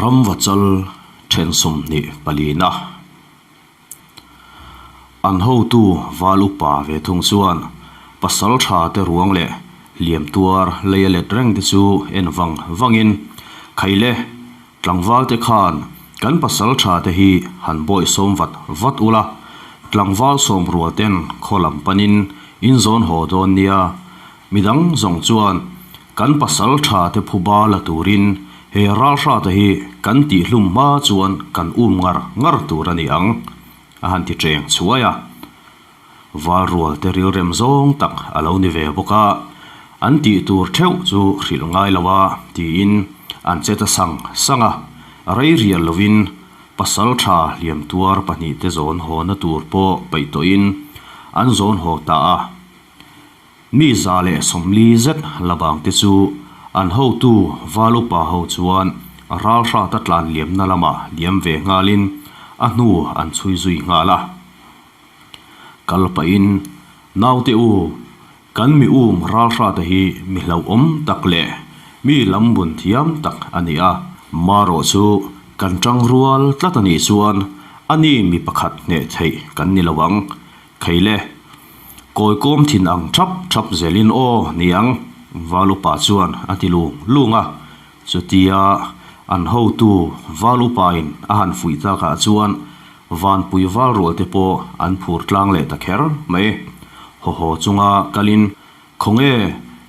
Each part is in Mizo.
Ramvachal then 24na. An hotu val upa ve thung chuan pasal tha te ruang leh hliam tuar lei a let reng te chu en vang vangin, Khaile, tlangval te khan kan pasal tha te hi han bawih sawm vat vat ula, tlangval sawm rual ten khaw lam panin in zawn haw dawn nia. Midang zawng chuan kan pasal tha te phuba la turin he ralhra te hi kan tihhlum hma chuan kan um ngar ngar tur a ni ang, a han ti cheng chhuai a. Valrual te rilrem zawng tak a lo ni ve bawk a, an tih tur theuh chu hrilh ngai lo a tiin an che ta sang sang a, rei rial lovin pasal tha hliam tuar pahnihte zawn hawna tur pawh peih tawhin an zawn haw ta a. Mi 140 zet la bang te chu an hotu val upa ho chuan ralhrata tlan liamna lamah liam ve nghalin a hnu an chhui zui nghal a. Kal pahin, Naute u, kan mi um ralhrata hi mi hlauhawm tak leh mi lam bun thiam tak a ni a. Marawh chu kan tang rual tlat a nih chuan ani mi pakhat hneh theih kan ni lo ang. Kheile, kawi kawm thin ang thap thap zelin aw niang, Valupa chuan a ti lung lung a. Chutia an hotu Valupain a han fuih takah chuan Vanpui Valrual te pawh an phur tlang leh ta kher mai. Haw haw chunga kalin, Khawnge,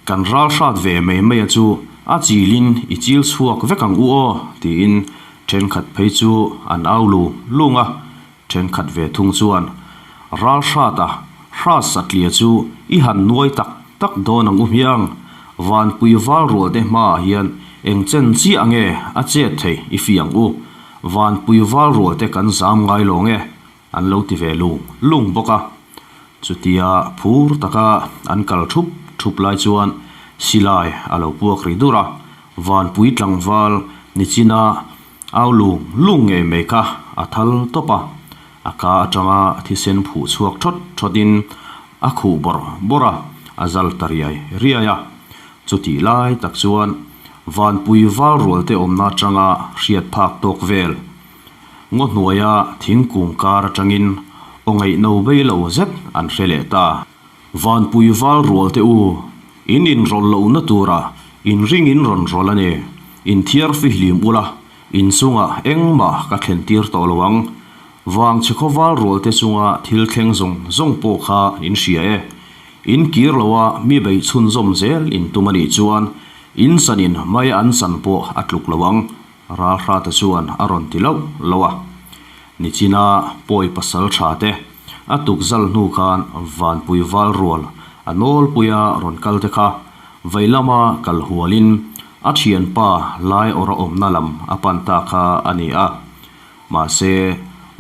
kan ral hrat ve mai mai a chu a chilin i chil chhuak vek ang u aw, tiin thenkhat phei chu an au lung lung a. Thenkhat ve thung chuan, Ral hrata hrat satlia chu i han nuai tak tak dawn ang u hmiang, Vanpui val rual te hmaah hian eng chen chiah nge a chet thei i fi ang u, Vanpui val rual te kan zam ngai lo nge, an lo ti ve lung lung bawk a. Chutia phur taka an kal thup thup lai chuan silai a lo puak ri dur a, Vanpui tlangval nichina Au lung lung ngei mai kha a thal tawp a, a ka atanga thisen phuh chhuak thawt thawtin a khuh bawrh bawrh a, a zal ta riai riai a. Chutih lai tak chuan Vanpui val rual te awmna atanga hriat phak tawk vel ngaw hnuaia thingkung kar atangin aw ngaihno bei lo zet an hre leh ta. Vanpui val rual te u, in inrawlh lohna tura inring in rawn rawlh a ni. Inthiar fihlim ula, in chungah engmah ka thlen tir tawh lo ang. Vang chhe khaw val rual te chunga thil thleng zawng zawng pawh kha in hria e. In kir loa mi beih chhunzawm zel in tum a nih chuan in chanin mai an chan pawh a tluk lo ang, Ralhrata chuan a rawn ti loh loh a. Nichina pawi pasal tha te a tuk zal hnu khan Vanpui val rual a nawlpuia rawn kal te kha vei lama kal hualin a thianpa lai awrh a awmna lam a pan ta kha a ni a. Mahse,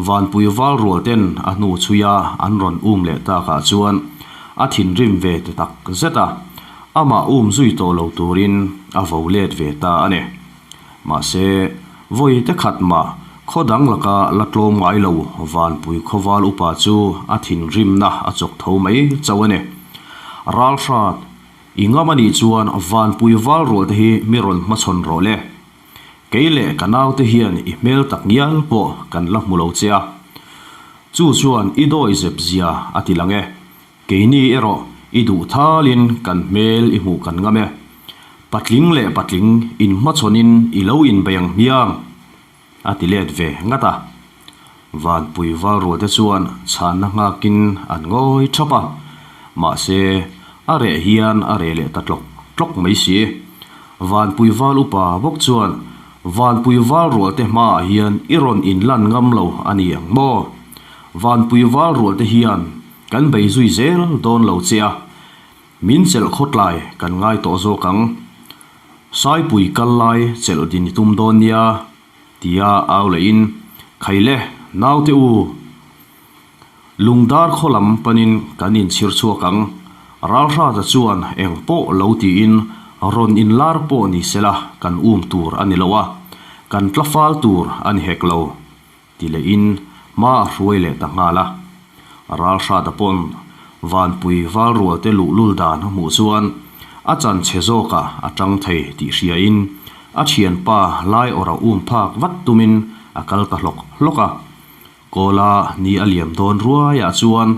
Vanpui val rual ten a hnu chhuia an rawn um leh takah chuan a thinrim ve ta tak zet a, amah um zui tawh lo turin a vo let ve ta a ni. Mahse, vawi te khat mah khaw dang laka la tlawm ngai lo Vanpui khawval upa chu a thinrimna a chawk tho mai chauh a ni. Ralhrat, i ngam a nih chuan Vanpui val rual te hi mi rawn hmachhawn rawh le. Kei leh ka naute hian i hmel tak ngial pawh kan la hmu lo che a. Chu chuan i dawi zep zia a ti lang e. Keini erawh i duh thalin kan hmel i hmuh kan ngam e. Patling leh patling inhmachhawnin i lo inbei ang hmiang, a ti let ve ngat a. Vanpui valrualte chuan chhanna nghakin an ngawi thap a, mahse a reh hian a reh leh ta tlawk tlawk mai si. Vanpui val upa bawk chuan Vanpui valrualte hmaah hian i rawn inlan ngam lo a ni ang maw? Vanpui valrualte hian Kan bei zui zel dawn lo che a, min chelh khawtlai kan ngai tawh zawk ang. Saipui kal lai chelh din i tum dawn nia, tia au lehin, Khaile, naute u, Lungdar khaw lam panin kan inchhir chhuak ang. Ralhrata chuan eng pawh lo tiin rawn inlar pawh ni sela kan um tur a ni lo a, kan tla fal tur a ni hek lo. Ti lehin hma a hruai leh ta nghal a. Ralhrata pawn Vanpui valrualte luhlul dan a hmuh chuan a chan chhe zawkah a tang thei tih hriain A thianpa Laiawrha um phak vat tumin a kal ta hlawk hlawk a. Kawla ni a liam dawn ruaiah chuan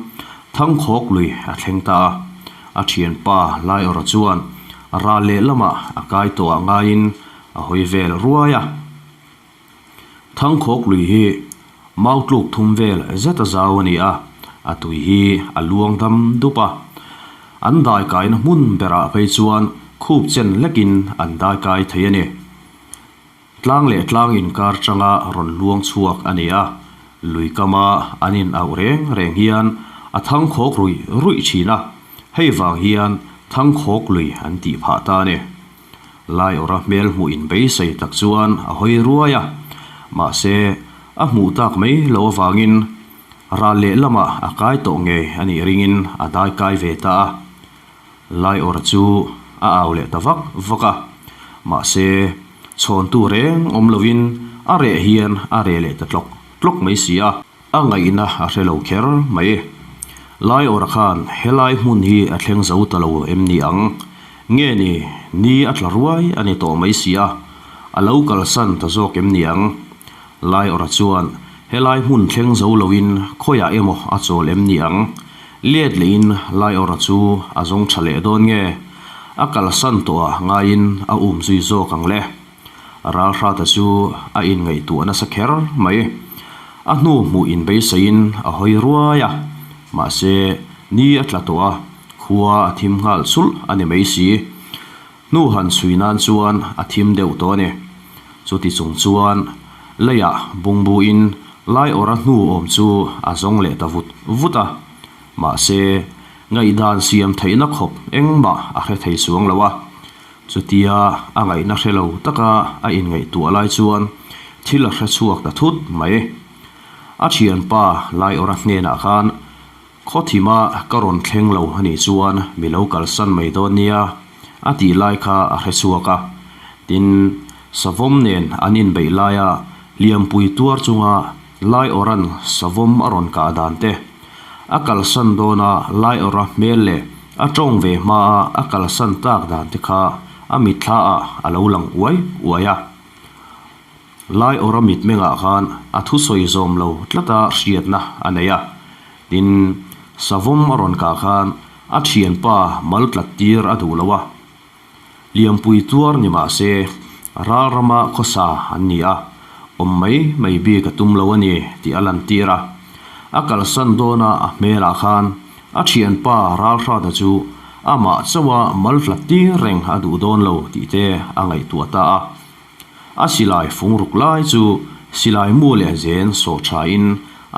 Thangkhawk lui a thleng ta a. A thianpa Laiawrha chuan ral lehlamah a kai tawhah ngaiin a hawi vel ruai a. Thangkhawk lui hi mau tluk thum vel zet a zau a ni a, a tui hi a luang dam dup a. An daikaina hmun berah phei chuan khup chen lekin an daikai thei a ni. Tlang leh tlang inkar tanga rawn luang chhuak a ni a, lui kama an in auh reng reng hian a thangkhawk ruih ruih thin a, hei vang hian thangkhawk lui an tih phah ta a ni. Laiawra hmel hmuh in beisei tak chuan a hawi ruai a, mahse a hmuh tak mai lo avangin ral lehlamah a kai tawh ngei a nih ringin a dai kai ve ta a. Laiawra chu a au leh ta vak vak a, mahse chhawntu reng awm lovin a reh hian a reh leh ta tlawk tlawk mai si a. A ngaihna a hre lo kher mai. Laiawra khan helai hmun hi a thleng zo ta lo em ni ang? Nge ni, ni a tla ruai a ni tawh mai si a, a lo kalsan ta zawk em ni ang? Laiawra chuan helai hmun thleng zo loin khawiah emaw a chawl em ni ang? Let lehin Laiawra chu a zawng tha leh dawn nge? A kalsan tawhah ngaiin a um zui zawk ang le? Ralhrata chu a inngaihtuah nasa kher mai. A hnu hmuh inbeisaiin a hawi ruai a, mahse ni a tla tawh a, khua a thim nghal sulh a ni mai si. Hnu han chhui nan chuan a thim deuh tawh a ni. Chuti chung chuan leiah bungbuin Laiawra hnu awm chu a zawng leh ta vut vut a, mahse ngaihdan siam theihna khawp engmah a hre thei chuang lo a. Chutia a ngaihna hre lo taka a inngaihtuah lai chuan thil a hre chhuak ta thut mai. A thianpa Laiawra hnenah khan, Khawthima ka rawn thleng lo a nih chuan mi lo kalsan mai dawn nia, a tih lai kha a hre chhuak a. Tin, Savawm nen an inbeih laia hliampui tuar chunga Laiawra'n Savawm a rawn kah dan te, a kalsan dawna Laiawra hmel leh a tawng ve hmaa a kalsan tak dan te kha a mitthla ah a lo lang uai uai a. Laiawra mitmengah khan a thusawi zawm lo tlata hriatna a nei a. Tin, Savawm a rawn kah khan a thianpa mal tlat tir a duh lo a. Liampui tuar ni mah se, ral rama khawsa an ni a, awm mai mai bik a tum lo a ni tih a lantir a. A kalsan dawna a hmelah khan a thianpa Ralhrata chu amah chauha mal hlat tir reng a duh dawn lo tih te a ngaihtuah ta a. A silai fung ruk lai chu silai mu leh zen sawh thain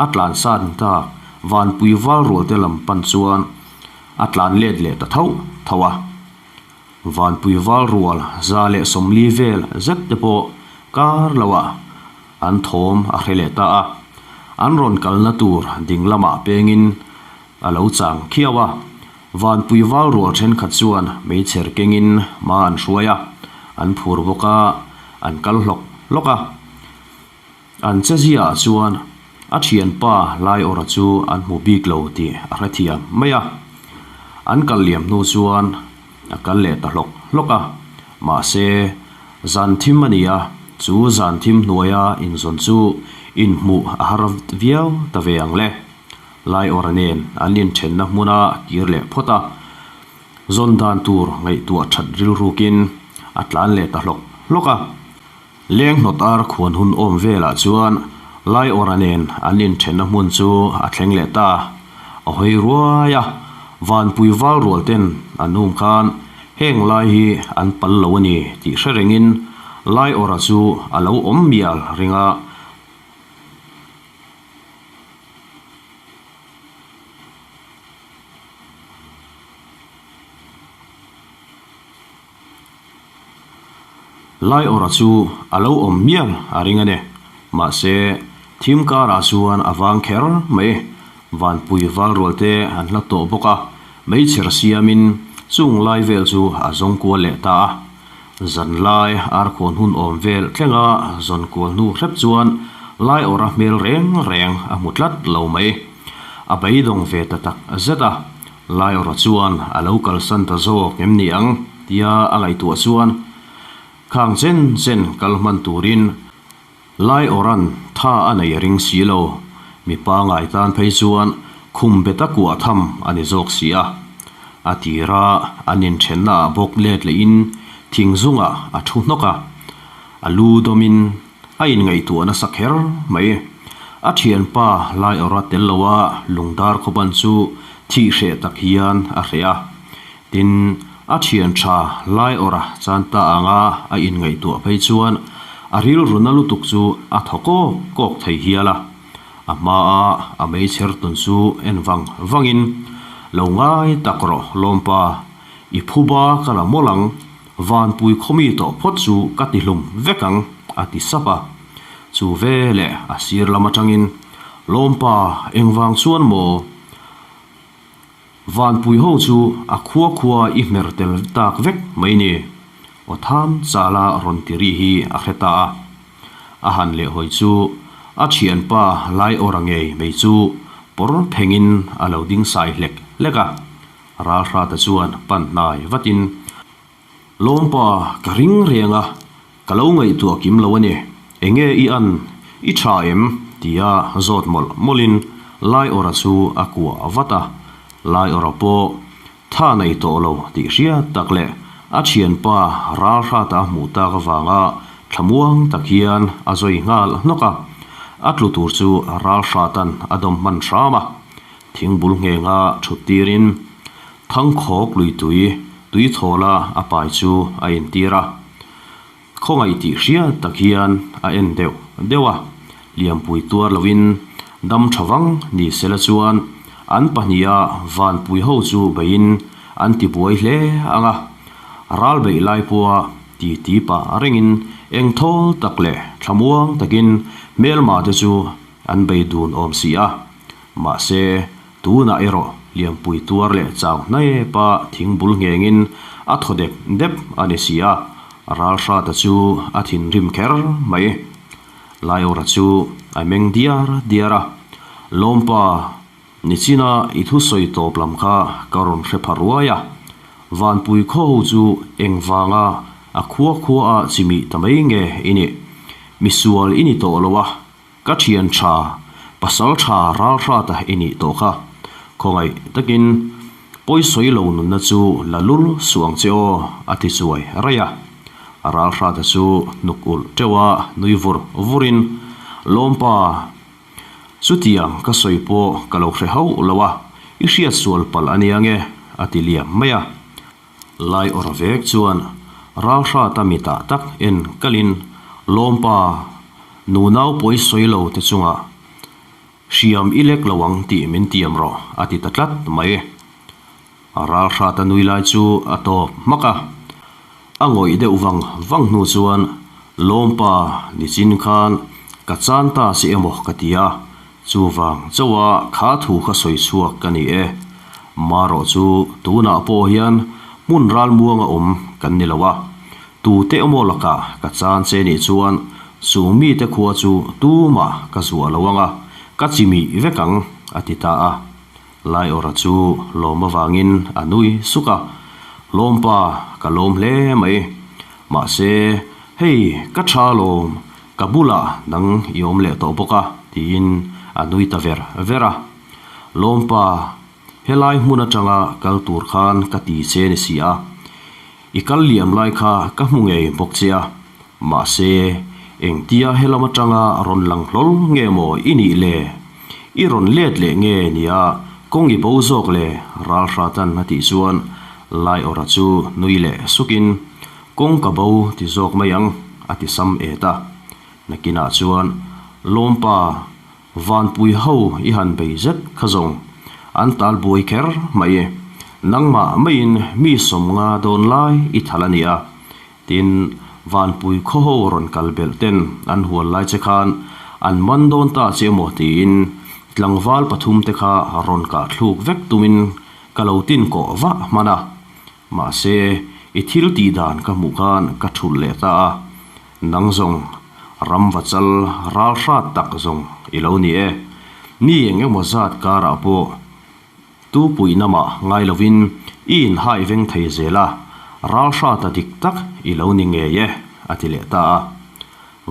a tlansan tak Vanpui Valrualte lam pan chuan a tlan let leh ta tho tho a. Vanpui val rual 140 vel zet te pawh kar loah an thawm a hre leh ta a. An rawn kalna tur ding lamah pengin a lo chang khiau a. Vanpui val rual thenkhat chuan meichher kengin hma an hruai a, an phur bawk a, an kal hlawk hlawk a. An cheziaah chuan a thianpa Laiawra chu an hmu bik lo tih a hrethiam mai a. An kal liam hnu chuan a kal leh ta hlawk hlawk a. Mahse, zan thim a ni a, chu zan thim hnuaia inzawn chu inhmuh a har viau ta ve ang le. Laiawra nen an inthenna hmuna kir leh phawt a, zawn dan tur ngaihtuah that rilrukin a tlan leh ta hlawk hlawk a. Leng hnawt ar khuan hun awm velah chuan Laiawra nen an inthenna hmun chu a thleng leh ta. A hawi ruai a, Vanpui val rual ten an um khan heng lai hi an pal lo a ni tih hre rengin Laiawra chu a lo awm mial ring a. Laiawra chu a lo awm mial a ring a ni. Mahse, thim karah chuan a vang kher mai. Vanpui val rual te an hla tawh bawk a, meichher siamin chung lai vel chu a zawng kual leh ta a. Zan lai arkhuan hun awm vel thlenga zawn kual hnu hrep chuan Laiawra hmel reng reng a hmu tlat lo mai. A beidawng ve ta tak zet a. Laiawra chuan a lo kalsan ta zawk em ni ang tia a ngaihtuah chuan Khang chen chen kal hman turin Lai awran tha a nei a ring si lo. Mipa ngai tan phei chuan khum beta kuah tham a ni zawk si a. A tira an inthenna ah bawk let lehin thing zungah a thu hnawk a. A lu dawmin a inngaihtuah nasa kher mai. A thianpa Lai awra tel loa lungdar khawban chu thih hreh tak hian a hreh a. Tin, a thian tha lai awrh a chan ta anga a inngaihtuah phei chuan a rilru na lutuk chu a thaw kawk kawk thei hial a. A hmaa a meichher tun chu en vang vangin, Lo ngai tak rawh lawmpa, i phuba ka la mawlh ang, vanpui khawmi tawh phawt chu ka ti hlum vek ang, a ti sap a. Chu veleh a sir lam atangin, Lawmpa, engvang chuan maw? Vanpui ho chu a khua khua i hmer tel tak vek mai ni. Aw tham chala rawn ti ri hi a hre ta a. A han leh hawi chu a thianpa Laiawra ngei mai chu pawr phengin a lo ding sai hlek hlek a. Ralhrata chuan pan hnai vatin, Lawmpa ka ring reng a, ka lo ngaihtuah kim lo a ni. Enge i an, i tha em? tia zawt mawlh mawlhin Laiawra chu a kuah vat a. Laiawra pawh tha nei tawh lo tih hriat tak leh a thianpa Ralhrata a hmuh tak avanga thlamuang tak hian a zawi nghal hnawk a. A tlu tur chu Ralhratan a dawm hman hram a. Thingbul nghenga thut tirin Thangkhawk lui tui, tui thawla a pai chu a intir a. Khawngaih tih hriat tak hian a en deuh deuh a, liampui tuar loin dam tha vang ni sela chuan an pahniha vanpui ho chu beiin an ti buai hle ang a. Ral beih lai pawha ti ti pah rengin eng thawl tak leh thlamuang takin hmelma te chu an bei dun awm si a. Mahse, tunah erawh liampui tuar leh chau hnaepa thingbul nghengin a thaw dep dep a ni si a, Ralhrata chu a thinrim kher mai. Laiawra chu a meng diar diar a, Lawmpa, nichina i thusawi tawp lam kha ka rawn hre pha ruai a, Vanpui khaw ho chu engvanga a khua khua a chimih ta mai nge i nih? Misual i ni tawh lo a, Ka thian tha, pasal tha ral hrat a i nih tawh kha. Khawngaih takin pawisawi lo nunna chu la lul suh ang che aw, a ti chuai raih a. Ral hrata chu hnuk ulh teuh a nui vur vurin, Lawmpa, chutiang ka sawi pawh ka lo hre hauh lo a, i hriat sual palh a nia nge, a ti liam mai a. Lai awr vek chuan Ralhrata mitah tak en kalin Lawmpa nunau pawi sawi lo te chungah hriam i lek lo ang tih min tiam rawh a ti ta tlat mai. Ralhrata nui lai chu a tawp hmak a, a ngawih deuh vang vang hnu chuan Lawmpa nichin khan ka chan ta si emaw ka ti a, Chuvang chauha kha thu kha sawi chhuak ka ni e. Marawh chu tunah pawh hian hmun ralmuanga awm kan ni lo a. Tute emaw lakah ka chan che nih chuan chung mite khua chu tumah ka zuah lo ang a, ka chimih vek ang, a ti ta a. Laiawra chu lawm avangin a nui suk a, Lawmpa, ka lawm hle mai. Mahse, hei ka tha lawm, ka bulah nang i awm leh tawh bawk a, tiin a nui ta ver ver a. Lawmpa, helai hmun atanga kal tur khan ka ti che ni si a, i kal liam lai kha ka hmu ngei bawk che a, mahse, engtia helam atanga rawn lang hlawl nge maw i nih le? I rawn let leh nge nia kawng i bo zawk le? Ralhratan a tih chuan Laiawrha chu nui leh sukin, Kawng ka bo ti zawk mai ang, a ti sam et a. Nakinah chuan, Lawmpa, Vanpui ho i han bei zet kha zawng, an tal buai kher mai. Nangmah maiin mi 50 dawn lai i thal a nia. Tin, Vanpui khaw ho rawn kal belh ten an hual lai che khan an man dawn ta che emaw tiin tlangval pathum te kha rawn kah thluk vek tumin ka lo tin kawh vah hman a. Mahse, i thil tih dan ka hmuh khan ka thulh leh ta a, nang zawng ram va chal ral hrat tak zawng i lo ni e. Mi eng emaw zat karah pawh tu puihna mah ngai lovin i inhai veng thei zel a, ral hrata dik tak i lo ni ngei e, a ti leh ta a.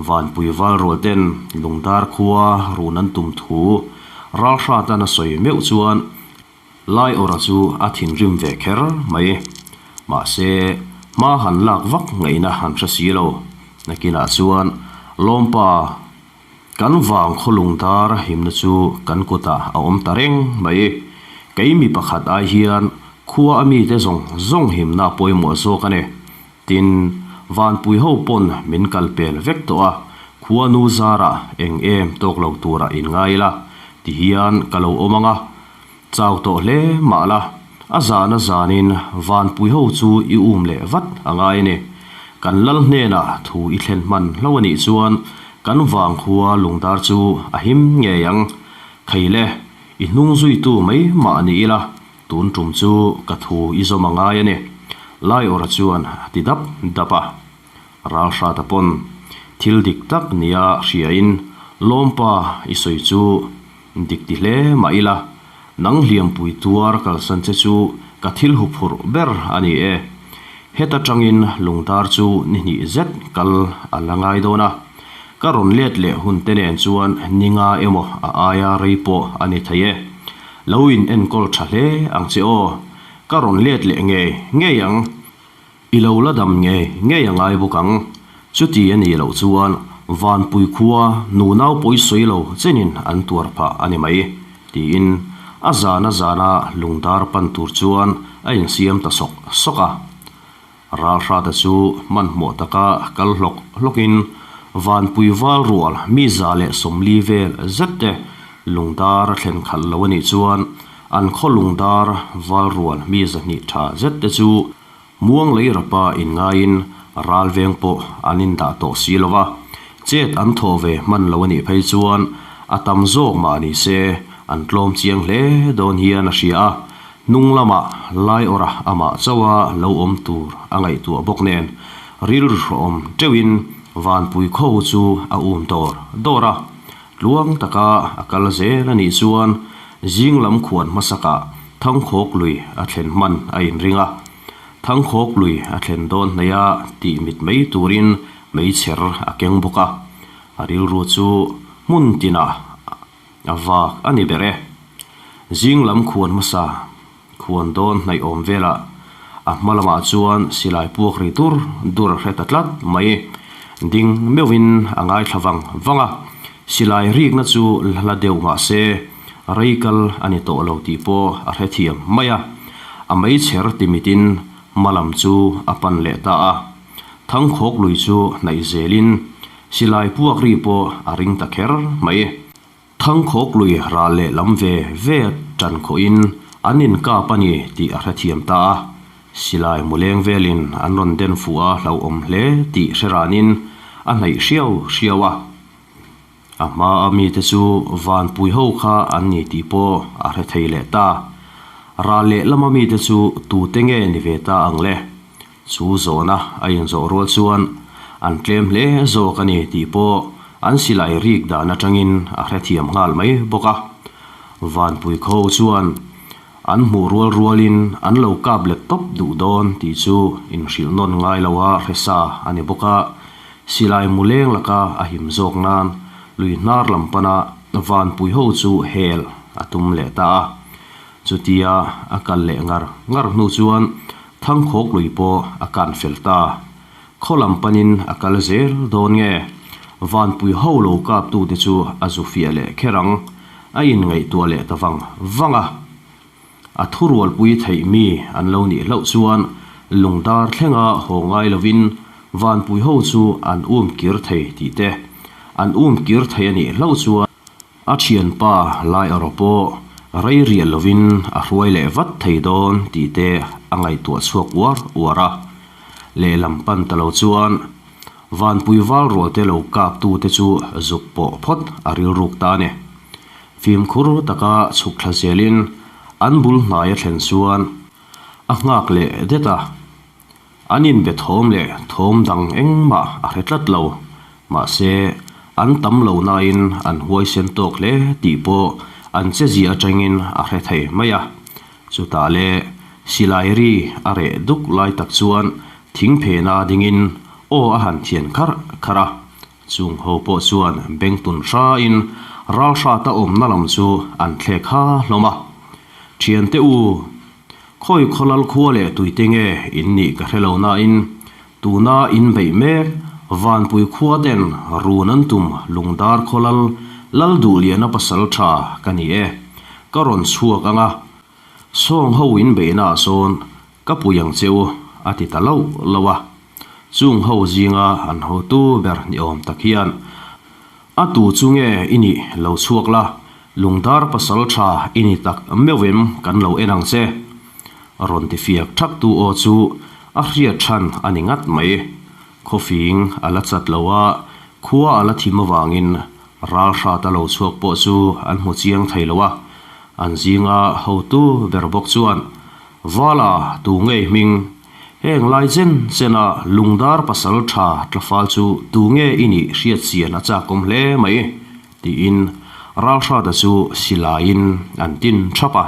Vanpui val rual ten Lungdar khua run an tum thu Ralhratan a sawi meuh chuan Laiawrha chu a thinrim ve kher mai. Mahse, hma han lak vak ngaihna han hre si lo. Nakinah chuan Lawmpa Kan vang khaw lungdar himna chu kan kutah a awm ta reng mai. Kei mi pakhat ai hian khua a mite zawng zawng himna a pawimawh zawk a ni. Tin, vanpui ho pawn min kal pel vek tawh a, khua nu zarah eng em tawk lo turah in ngai ila, ti hian ka lo awm ang a. Chau tawh hle mah la, a zan a zanin vanpui ho chu i um leh vat a ngai a ni. Kan lal hnenah thu i thlen hman hlo a nih chuan kan vangkhua lungdar chu a him ngei ang. Thei le, i hnung zuitu mai mah ni ila, tun tum chu ka thu i zawm a ngai a ni. Laiawrha chuan a ti dap dap a. Ralhrata pawn thil dik tak nia hriain Lawmpa i sawi chu Dik ti hle mah ila, nang hliampui tuar kalsan che chu ka thil huphurh ber a ni e. Heta tangin lungdar chu ni hnih zet kal a la ngai dawn a, ka rawn let leh hun te nen chuan ni nga emaw a aia rei pawh a ni thei e. Lo in enkawl tha hle ang che aw, ka rawn let leh ngei ngei ang. I lo la dam ngei ngei a ngai bawk ang. Chuti a nih loh chuan Vanpui khua nunau pawi sawi lo chenin an tuar phah a ni mai, tiin a zan a zana lungdar pan tur chuan a insiam ta sawk sawk a. Ralhrata chu hmanhmawh taka kal hlawk hlawkin Vanpui val rual mi 140 vel zet te lungdar a thlen khalh lo a nih chuan an khaw lungdar val rual mi 200 tha zet te chu Muang lei rapa inngaiin ral veng pawh an indah tawh si lo va, chet an thaw ve hman lo a nih phei chuan a tam zawk mah ni se an tlawm chiang hle dawn hian a hria a, hnung lamah Laiawrha amah chauha lo awm tur a ngaihtuah bawk nen rilru hrehawm teuhin Vanpui kho chu a um dawr dawr a, tluang taka a kal zel a nih chuan Zing lam khuan hmasakah Thangkhawk lui a thlen hman a inring a, Thangkhawk lui a thlen dawn hnaih a tih mit mai turin meichher a keng bawk a, a rilru chu hmun tinah a vak a ni ber e. Zing lam khuan hmasa khuan dawn hnaih awm velah a hma lamah chuan silai puak ri dur dur a hre ta tlat mai. Ding meuhin a ngaithla vang vang a, silai rikna chu la hla deuh mah se rei kal a ni tawh lo tih pawh a hrethiam mai a. A meichher timitin hma lam chu a pan leh ta a. Thangkhawk lui chu hnaih zelin silai puak ri pawh a ring ta kher mai. Thangkhawk lui ral leh lam ve ve tan khawhin an inkap a ni tih a hrethiam ta a, silai muleng velin an rawn den fuh a hlauhawm hle tih hre ranin a hnaih hriau hriau a. A hmaa mite chu vanpui ho kha an ni tih pawh a hre thei leh ta. Ral leh lama mite chu tute nge ni ve ta ang le? Chu zawhna a inzawh rual chuan an tlem hle zawk a ni tih pawh an silai rik dan atangin a hrethiam nghal mai bawk a. Vanpui kho chuan an hmuh rual rualin an lo kap let tawp duh dawn tih chu inhrilh nawn ngai loha hre sa a ni bawk a. Silai mu leng laka a him zawk nan lui hnar lam pana Vanpui ho chu hel a tum leh ta a. Chutia a kal leh ngar ngar hnu chuan Thangkhawk lui pawh a kan fel ta. Khaw lam panin a kal zel dawn nge? Vanpui ho lo kaptute chu a zu fiah leh kher ang, a inngaihtuah leh ta vang vang a. A thurualpui theih mi an lo nih hlauh chuan lungdar thlenga haw ngai lovin Vanpui ho chu an um kir thei tih te, an um kir thei a nih hlauh chuan, A thianpa lai erawh pawh rei riah lovin a hruai leh vat thei dawn tih te a ngaihtuah chhuak uar uar a. Lehlam pan ta lo chuan Vanpui val rualte lo kap tu te chu zuk pawh phawt a rilruk ta a ni. Fimkhur taka chhuk thla zelin an bul hnai a thlen chuan a nghak leh det a. An inbe thawm leh thawm dang engmah a hre tlat lo. Mahse, an tam lo nain an huaisen tawk hle tih pawh an chezia atangin a hre thei mai a. Chutah le, silai ri a reh duk lai tak chuan thing phena dingin Aw a han thian kharh kharh a. Chung ho pawh chuan beng tun hrain ralhrata awmna lam chu an thlek ha hlawm a. Thiante u, khawi khawlal khua leh tuite nge in nih ka hre lo nain tuna in beih mek Vanpui khua ten run an tum lungdar khawlal lal duhliana pasal tha ka ni e. Ka rawn chhuak ang a, sawng ho in beihna ah sawn Ka pui ang che u, a ti ta loh loh a. Chung ho zinga an hotu ber ni awm tak hian, A tu chu nge i nih lo chhuak la, lungdar pasal tha i ni tak meuh em kan lo en ang che. Rawn ti fiak thak tu aw chu a hriat than a ni ngat mai. Khawfing a la chat lo a, khua a la thim avangin ral hrat a lo chhuak pawh chu an hmu chiang thei lo a. An zinga hotu ber bawk chuan Vala, tu ngei hming? Heng lai chen chena lungdar pasal tha tlafal chu tu nge i nih hriat chian a chakawm hle mai? tiin Ralhrata chu silaiin an tin thap a.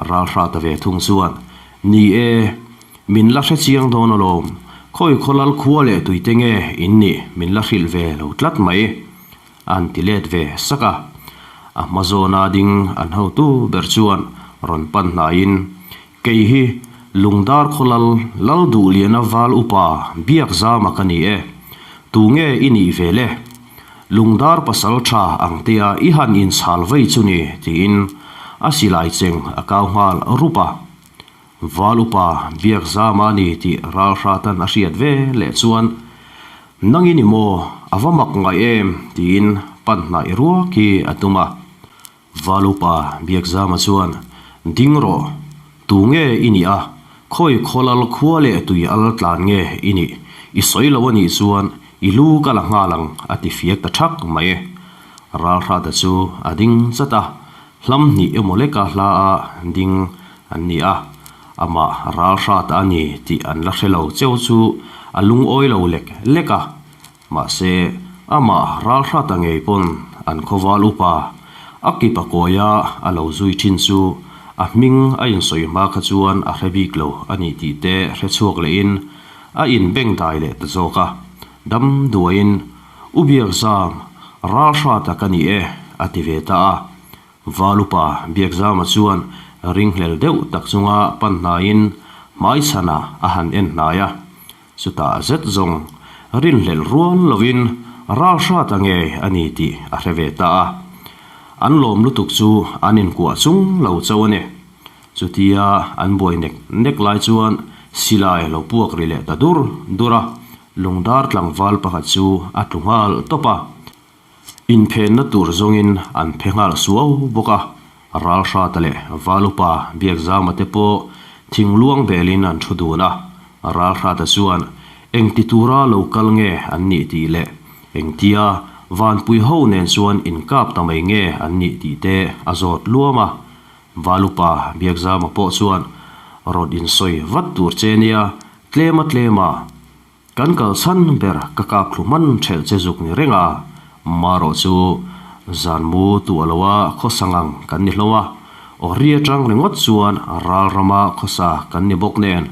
Ralhrata ve thung chuan, Ni e, min la hre chiang dawn alawm, khawi khawlal khua leh tuite nge in nih min la hrilh ve lo tlat mai. An ti let ve sak a. A hma zawna ding an hotu ber chuan rawn pan hnaiin, Kei hi Lungdar khawlal Lal Duhliana val upa biak zama ka ni e. Tu nge i nih ve le? Lungdar pasal tha ang tia i han inchhal vei chu ni, tiin a silai cheng a kau nghal rup a. Val upa biak zama ni tih ralhratan a hriat ve leh chuan, Nangin i maw, a va mak ngaih em? tiin pan hnaih ruak hi a tum a. Val upa Biakzama chuan, Ding rawh, tu nge i nih a, khawi khawlal khua leh tui al tlan nge i nih? I sawi lo a nih chuan i lu ka la nghal ang a ti fiak ta thak mai. Ralhrata chu a ding chat a, hlam hnih emaw leka hla a ding an ni a, amah ralhrat a ni tih an la hre lo cheu chu a lungawi lo lek lek a, mahse amah ralhrata ngei pawn an khawval upa a kip a kawia a lo zui thin chu a hming a insawi hma kha chuan a hre bik lo a ni tih te hre chhuak lehin a inbeng dai leh ta zawk a, dam duaiin U Biakzam, ralhrata ka ni e a ti ve ta a. Valupa Biakzama chuan ringhlel deuh tak chunga pan hnaiin hmaichhana a han en hnai a. Chutah zet zawng rinhlelh rual lovin ral hrat a nge a ni tih a hre ve ta a. An lawm lutuk chu an inkuah chung lo chauh a ni. Chutia an buai nek nek lai chuan silai lo puak ri leh ta dur dur a, lungdar tlangval pakhat chu a tlu nghal tawp a. Inphenna tur zawngin an phe nghal suau bawk a, Ralhrata leh Valupa Biakzama te pawh thingluang belin an thu dun a, Ralhrata chuan engti tura lo kal nge an nih tih leh engtia Vanpui ho nen chuan inkap ta mai nge an nih tih te a zawt luam a, Valupa Biakzama pawh chuan rawn insawi vat tur che nia tlema tlema Kan kalchhan ber ka kap thlu hman ṭhelh che zuk ni reng a, marawh chu zan mu tuah loa khawsa ngang kan ni hlawm a, aw ri aṭang ringawt chuan ral rama khawsa kan ni bawk nen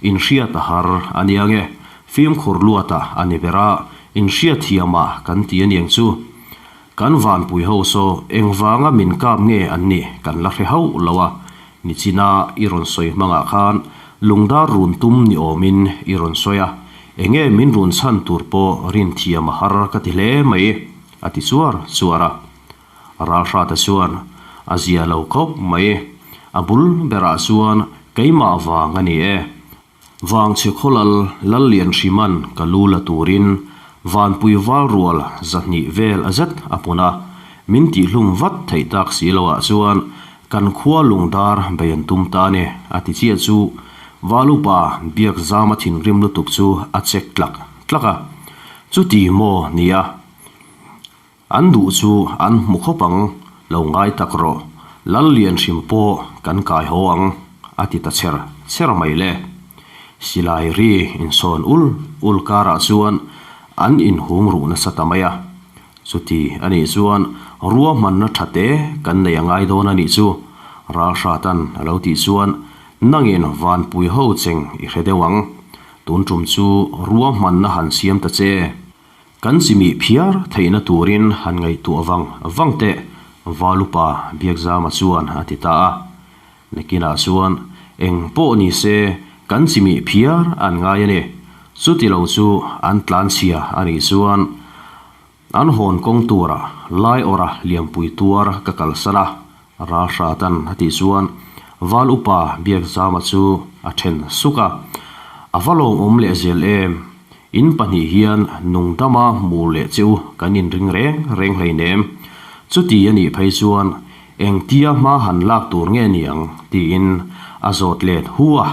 inhriat a har a nia nge, fimkhur luatah a ni ber a, inhriat thiamah kan ti a niang chu. Kan vanpui ho saw engvanga min kap nge an nih kan la hre hauh lo a, nichina i rawn sawi hmangah khan lungdar run tum ni awmin i rawn sawi a, enge min run chhan tur pawh rin thiam a har ka ti hle mai, a ti chuar chuar a. Ralhrata chuan a zia lo khawp mai, a bul berah chuan keimah vang a ni e, Vangchhe khawlal Lallian Hriman ka lu la turin Vanpui val rual 200 vel a zet a pun a, min tihhlum vat theih tak si loah chuan kan khua lungdar bei an tum ta a ni, a ti chiah chu Valupa Biakzama thinrim lutuk chu a chek tlak tlak a, Chuti maw nia? An duh chu an hmu khawp ang, lo ngai tak rawh, Lallian hrim pawh kan kai haw ang, a ti ta cher cher mai le. Silai ri insawn ul ul karah chuan an inhum ruh nasa ta mai a. Chuti a nih chuan ruahmanna tha te kan nei a ngai dawn a nih chu, Ralhratan a lo tih chuan nangin Vanpui ho cheng i hre deuh ang. Tun tum chu ruahmanna han siam ta che. Kan chimih phiar theihna turin han ngaihtuah vang vang teh, Valupa Biakzama chuan a ti ta a. Nakinah chuan eng pawh ni se kan chimih phiar an ngai a ni. Chuti lo chu an tlanchhia a nih chuan an hawn kawng tura lai awrha liampui tuar ka kalsan a, Ralhratan a tih chuan Val upa Biakzama chu a then suk a, A va lawmawm leh zel em? In pahnih hian nungdama hmu leh che u kan inring reng reng hleinem. Chuti a nih phei chuan engtia hma han lak tur nge niang? tiin a zawt let hu a.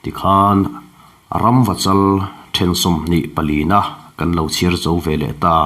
Tikhan ramvachal then 24 na kan lo chhiar zo ve leh ta